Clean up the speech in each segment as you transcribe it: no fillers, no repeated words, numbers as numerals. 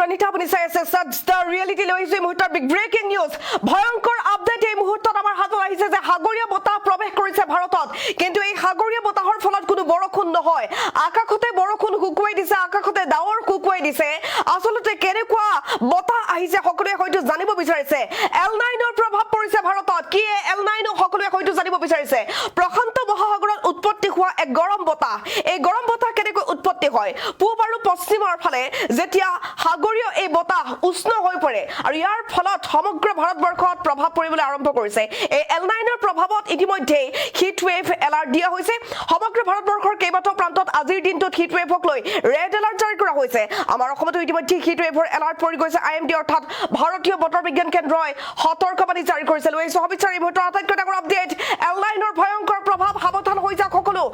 ৰণিতা, আপুনি চাই আছে the reality. লৈ আহিছো এই মুহূৰ্তৰ বিগ ব্ৰেকিং নিউজ। ভয়ংকৰ আপডেট এই মুহূৰ্তত আমাৰ হাতত আহিছে যে সাগৰীয় বতাহ প্ৰৱেশ কৰিছে ভাৰতত। কিন্তু এই সাগৰীয় বতাহৰ ফলত কোনো বৰষুণ নহয়। আকাশতে বৰষুণ শুকুৱাই দিছে, আকাশতে ডাৱৰ শুকুৱাই দিছে। আচলতে কেনেকুৱা বতাহ আহিছে, সকলোৱে হয়তো জানিব বিচাৰিছে। এল নাইনৰ প্ৰভাৱ পৰিছে ভাৰতত। কি এই এল নাইনো, সকলোৱে হয়তো জানিব বিচাৰিছে। প্ৰশান্ত মহাসাগৰত উৎপত্তি হোৱা এক গৰম বতাহ। এই গৰম বতাহ কেনেকৈ উৎপত্তি হয়? পূব আৰু পশ্চিমৰ ফালে যেতিয়া সাগৰীয় এই বতাহ উষ্ণ হৈ পৰে আৰু ইয়াৰ ফলত সমগ্ৰ ভাৰতবৰ্ষত প্ৰভাৱ পৰিবলৈ আৰম্ভ কৰিছে। এই এল নাইনৰ প্ৰভাৱত ইতিমধ্যে হিট ৱেভ এলাৰ্ট দিয়া হৈছে। সমগ্ৰ ভাৰতবৰ্ষৰ কেইবাটাও প্ৰান্তত আজিৰ দিনটোত হিট ৱেভক লৈ ৰেড এলাৰ্ট জাৰি কৰা হৈছে। আমাৰ অসমতো ইতিমধ্যে হিট ৱেভৰ এলাৰ্ট পৰি গৈছে। I am D অৰ্থাৎ ভাৰতীয় বতৰ বিজ্ঞান কেন্দ্ৰই সতৰ্কবাণী জাৰি কৰিছে। লৈ আহিছো সবিস্তাৰ এই মুহূৰ্তৰ আটাইতকৈ ডাঙৰ আপডেট। এল নাইনৰ ভয়ংকৰ প্ৰভাৱ, সাৱধান হৈ যাওক সকলো।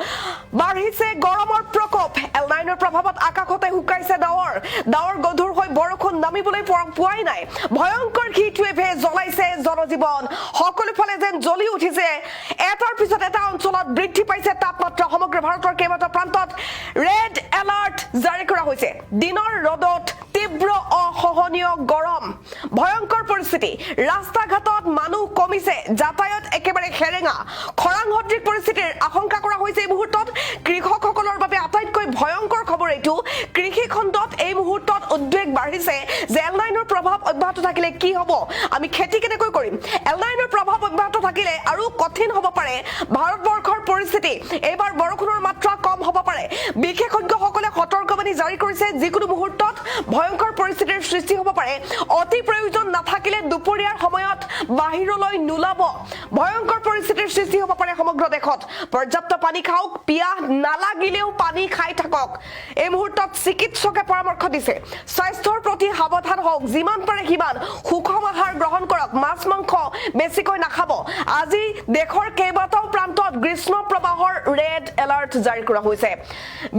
বাঢ়িছে গৰমৰ প্ৰকোপ। এল নাইনৰ প্ৰভাৱত আকাশতে শুকাইছে ডাৱৰ। ডাৱৰ গধুৰ হৈ বৰষুণ নামিবলৈ পোৱাই নাই। ভয়ংকৰ হিট ৱেভে জ্বলাইছে জনজীৱন। সকলো ফালে যেন জ্বলি উঠিছে। এটাৰ পিছত এটা অঞ্চলত বৃদ্ধি পাইছে তাপমাত্ৰা। সমগ্ৰ ভাৰতৰ কেইবাটাও প্ৰান্তত ৰেড এলাৰ্ট জাৰি কৰা হৈছে। দিনৰ ৰ'দত তীব্ৰ অসহনীয় গৰম, ভয়ংকৰ পৰিস্থিতি। ৰাস্তা ঘাটত মানুহ কমিছে, যাতায়াত একেবাৰে সেৰেঙা। খৰাং সদৃশ পৰিস্থিতিৰ আশংকা কৰা হৈছে এই মুহূৰ্তত। কৃষকসকলৰ বাবে আটাইতকৈ ভয়ংকৰ খবৰ এইটো। কৃষি খণ্ডত এই মুহূৰ্তত উদ্বেগ বাঢ়িছে যে এল নাইনৰ প্ৰভাৱ অব্যাহত থাকিলে কি হ'ব, আমি খেতি কেনেকৈ কৰিম? এল নাইনৰ প্ৰভাৱ অব্যাহত থাকিলে আৰু কঠিন হ'ব পাৰে ভাৰতবৰ্ষৰ পৰিস্থিতি। এইবাৰ বৰষুণৰ মাত্ৰা কম হ'ব পাৰে। বিশেষজ্ঞসকলে সতৰ্কবাণী জাৰি কৰিছে, যিকোনো মুহূৰ্তত ভয়ংকৰ পৰিস্থিতিৰ সৃষ্টি হ'ব পাৰে। অতি প্ৰয়োজন নাথাকিলে দুপৰীয়াৰ সময়ত বাহিৰলৈ নোলাব। ভয়ংকৰ পৰিস্থিতিৰ সৃষ্টি হ'ব পাৰে সমগ্ৰ দেশত। পৰ্যাপ্ত পানী খাওক, পিয়াহ নালাগিলেও পানী খাই থাকক। এই মুহূৰ্তত চিকিৎসকে পৰামৰ্শ দিছে। স্বাস্থ্যৰ প্ৰতি সাৱধান হওক, যিমান পাৰে সিমান সুষম আহাৰ গ্ৰহণ কৰক, মাছ মাংস বেছিকৈ নাখাব। আজি দেশৰ কেইবাটাও প্ৰান্তত গ্ৰীষ্ম প্ৰবাহৰ ৰেড এলাৰ্ট জাৰি কৰা হৈছে।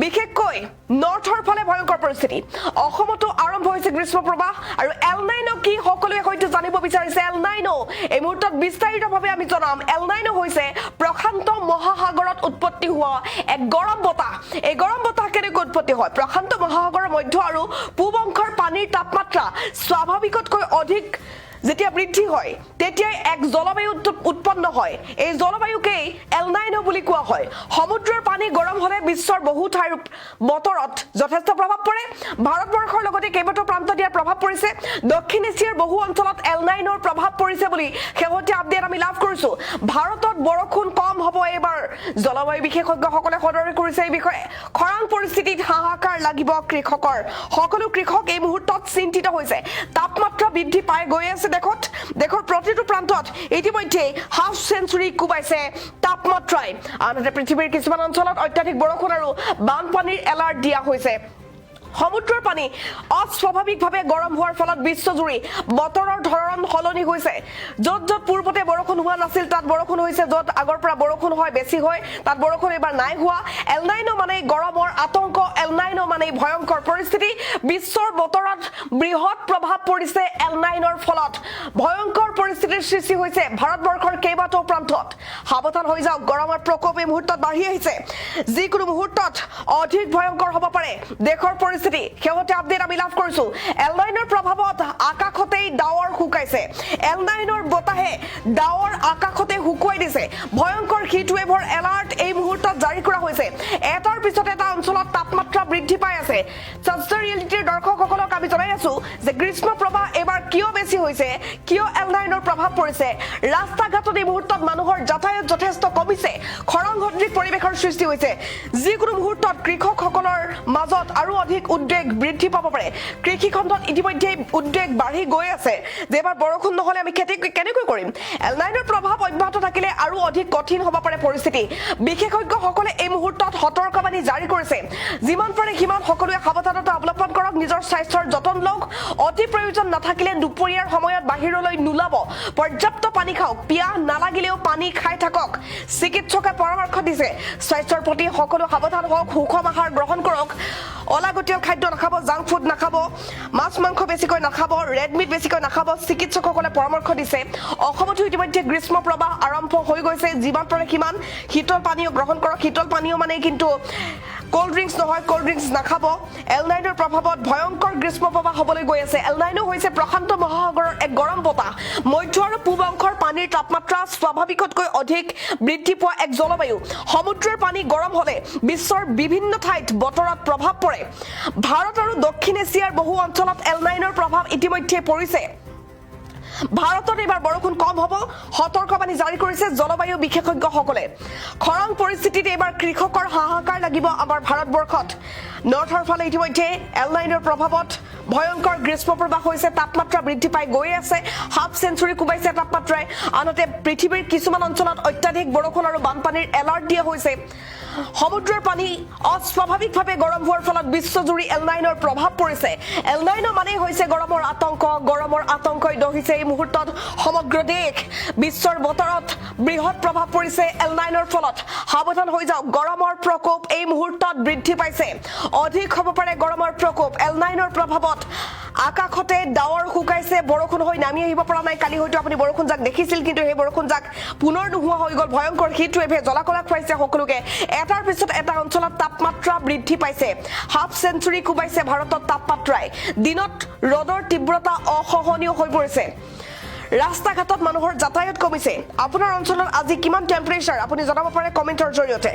বিশেষকৈ নৰ্থৰ ফালে ভয়ংকৰ পৰিস্থিতি। অসমতো আৰম্ভ হৈছে গ্ৰীষ্ম প্ৰবাহ। আৰু এল নাইনো কি, সকলোৱে হয়তো জানিব বিচাৰিছে। এল নাইনো এই মুহূৰ্তত বিস্তাৰিতভাৱে আমি জনাম। এল নাইনো হৈছে প্ৰশান্ত মহাসাগৰত উৎপত্তি হোৱা এক গৰম বতাহ। এই গৰম বতাহ কেনেকৈ উৎপত্তি হয়? প্ৰশান্ত মহাসাগৰৰ মধ্য আৰু পূব অংশৰ পানীৰ তাপমাত্ৰা স্বাভাৱিকতকৈ অধিক যেতিয়া বৃদ্ধি হয়, তেতিয়াই এক জলবায়ু উৎপন্ন হয়। এই জলবায়ুকেই এলনাইনো বুলি কোৱা হয়। সমুদ্ৰৰ পানী গৰম হলে বিশ্বৰ বহু ঠাইৰ বতৰত যথেষ্ট প্ৰভাৱ পৰে। ভাৰতবৰ্ষৰ লগতে কেইবাটাও প্ৰান্তত ইয়াৰ প্ৰভাৱ পৰিছে। দক্ষিণ এছিয়াৰ বহু অঞ্চলত এলনাইনৰ প্ৰভাৱ পৰিছে বুলি শেহতীয়া আপডেট আমি লাভ কৰিছো। ভাৰতত বৰষুণ কম হ'ব এইবাৰ, জলবায়ু বিশেষজ্ঞসকলে সদৰি কৰিছে এই বিষয়ে। খৰাং পৰিস্থিতিত হাহাকাৰ লাগিব কৃষকৰ। সকলো কৃষক এই মুহূৰ্তত চিন্তিত হৈছে। তাপমাত্ৰা বৃদ্ধি পাই গৈ আছে দেশত। দেশৰ প্ৰতিটো প্ৰান্তত ইতিমধ্যে হাফ চেঞ্চুৰী কোবাইছে তাপমাত্ৰাই। আনহাতে পৃথিৱীৰ কিছুমান অঞ্চলত অত্যাধিক বৰষুণ আৰু বানপানীৰ এলাৰ্ট দিয়া হৈছে। সমুদ্ৰৰ পানী অস্বাভাৱিকভাৱে গৰম হোৱাৰ ফলত বিশ্বজুৰি বতৰৰ ধৰণ সলনি হৈছে। য'ত য'ত পূৰ্বতে বৰষুণ হোৱা নাছিল, তাত বৰষুণ হৈছে। য'ত আগৰ পৰা বৰষুণ হয়, বেছি হয়, তাত বৰষুণ এইবাৰ নাই হোৱা। এলনাইনো মানে গৰমৰ আতংক, এলনাইনো মানে ভয়ংকৰ পৰিস্থিতি। বিশ্বৰ বতৰত বৃহৎ প্ৰভাৱ পৰিছে এলনাইনৰ ফলত। ভয়ংকৰ পৰিস্থিতিৰ সৃষ্টি হৈছে ভাৰতবৰ্ষৰ কেইবাটাও প্ৰান্তত। সাৱধান হৈ যাওক, গৰমৰ প্ৰকোপ এই মুহূৰ্তত বাঢ়ি আহিছে। যিকোনো মুহূৰ্তত অধিক ভয়ংকৰ হ'ব পাৰে দেশৰ পৰিস্থিতি। শেহতীয়া আপডেট আমি লাভ কৰিছো। এলনাইনৰ প্ৰভাৱত আকাশতেই ডাৱৰ শুকাইছে। এলনাইনৰ বতাহে ডাৱৰ আকাশতে শুকুৱাই দিছে। ভয়ংকৰ হিট ৱেভৰ এলাৰ্ট এই মুহূৰ্তত জাৰি কৰা হৈছে। এটাৰ পিছত এটা অঞ্চলত তাপমাত্ৰা বৃদ্ধি পাই আছে। স্বাস্থ্য ৰিয়েলিটিৰ দৰ্শকসকলক আমি জনাই আছো যে গ্ৰীষ্ম প্ৰবাহ এইবাৰ কিয় বেছি হৈছে, কিয় এলনাইনৰ প্ৰভাৱ পৰিছে। ৰাস্তা ঘাটত এই মুহূৰ্তত মানুহৰ যাতায়াত যথেষ্ট কমিছে। খৰাং সদৃশ পৰিৱেশৰ সৃষ্টি হৈছে। যিকোনো মুহূৰ্তত কৃষকসকলৰ মাজত আৰু অধিক উদ্বেগ বৃদ্ধি পাব পাৰে। কৃষি খণ্ডত ইতিমধ্যে উদ্বেগ বাঢ়ি গৈ আছে যে এবাৰ বৰষুণ নহলে আমি খেতি কেনেকৈ কৰিম? এলনাইনৰ প্ৰভাৱ অব্যাহত থাকিলে আৰু অধিক কঠিন হ'ব পাৰে পৰিস্থিতি। বিশেষজ্ঞসকলে এই মুহূৰ্তত সতৰ্কবাণী জাৰি কৰিছে। যিমান পাৰে সিমান সকলোৱে সাৱধানতা অৱলম্বন কৰক, নিজৰ স্বাস্থ্যৰ যতন লওক। অতি প্ৰয়োজন নাথাকিলে দুপৰীয়াৰ সময়ত বাহিৰলৈ নোলাব। পৰ্যাপ্ত পানী খাওক, পিয়াহ নালাগিলেও পানী খাই থাকক, চিকিৎসকে পৰামৰ্শ দিছে। স্বাস্থ্যৰ প্ৰতি সকলো সাৱধান হওক, সুষম আহাৰ গ্ৰহণ কৰক। অলাগতিয়াল খাদ্য নাখাব, জাংক ফুড নাখাব, মাছ মাংস বেছিকৈ নাখাব, ৰেড মিট বেছিকৈ নাখাব, চিকিৎসকসকলে পৰামৰ্শ দিছে। অসমতো ইতিমধ্যে গ্ৰীষ্ম প্ৰবাহ আৰম্ভ হৈ গৈছে। যিমান পাৰে সিমান শীতল পানীয় গ্ৰহণ কৰক। শীতল পানীয় মানে কিন্তু ক'ল্ড ড্ৰিংকছ নহয়, ক'ল্ড ড্ৰিংকছ নাখাব। এল নাইনৰ প্ৰভাৱত ভয়ংকৰ গ্ৰীষ্ম প্ৰবাহ হ'বলৈ গৈ আছে। এল নাইনো হৈছে প্ৰশান্ত মহাসাগৰৰ এক গৰম বতাহ। মধ্য আৰু পূব অংশৰ পানীৰ তাপমাত্ৰা স্বাভাৱিকতকৈ অধিক বৃদ্ধি পোৱা এক জলবায়ু। সমুদ্ৰৰ পানী গৰম হ'লে বিশ্বৰ বিভিন্ন ঠাইত বতৰত প্ৰভাৱ পৰে। ভাৰত আৰু দক্ষিণ এছিয়াৰ বহু অঞ্চলত এল নাইনৰ প্ৰভাৱ ইতিমধ্যে পৰিছে। ভাৰতত এইবাৰ বৰষুণ কম হ'ব, সতৰ্কবাণী জাৰি কৰিছে জলবায়ু বিশেষজ্ঞসকলে। খৰাং পৰিস্থিতিত এইবাৰ কৃষকৰ হাহাকাৰ লাগিব আমাৰ ভাৰতবৰ্ষত। নৰ্থৰ ফালে ইতিমধ্যে এল নাইনৰ প্ৰভাৱত ভয়ংকৰ গ্ৰীষ্ম প্ৰবাহ হৈছে। তাপমাত্ৰা বৃদ্ধি পাই গৈ আছে, হাফ চেঞ্চুৰী কোবাইছে তাপমাত্ৰাই। আনহাতে পৃথিৱীৰ কিছুমান অঞ্চলত অত্যাধিক বৰষুণ আৰু বানপানীৰ এলাৰ্ট দিয়া হৈছে। সমুদ্ৰৰ পানী অস্বাভাৱিকভাৱে গৰম হোৱাৰ ফলত বিশ্বজুৰি এল নাইনৰ প্ৰভাৱ পৰিছে। এল নাইনৰ মানেই হৈছে গৰমৰ আতংক। গৰমৰ আতংকই দহিছে এই মুহূৰ্তত সমগ্ৰ দেশ। বিশ্বৰ বতৰত বৃহৎ প্ৰভাৱ পৰিছে এল নাইনৰ ফলত। সাৱধান হৈ যাওক, গৰমৰ প্ৰকোপ এই মুহূৰ্তত বৃদ্ধি পাইছে। অধিক হ'ব পাৰে গৰমৰ প্ৰকোপ। এল নাইনৰ প্ৰভাৱত আকাশতে ডাৱৰ শুকাইছে, বৰষুণ হৈ নামি আহিব পৰা নাই। কালি হয়তো আপুনি বৰষুণ জাক দেখিছিল, কিন্তু সেই বৰষুণ জাক পুনৰ নোহোৱা হৈ গ'ল। ভয়ংকৰ হিট ৱেভে জ্বলা কলা খুৱাইছে সকলোকে। এটাৰ পিছত এটা অঞ্চলত তাপমাত্ৰা বৃদ্ধি পাইছে। হাফ চেঞ্চুৰী কোবাইছে ভাৰতত তাপমাত্ৰাই। দিনত ৰ'দৰ তীব্ৰতা অসহনীয় হৈ পৰিছে। ৰাস্তা ঘাটত মানুহৰ যাতায়াত কমিছে। আপোনাৰ অঞ্চলত আজি কিমান টেম্পাৰেচাৰ, আপুনি জনাব পাৰে কমেণ্টৰ জৰিয়তে।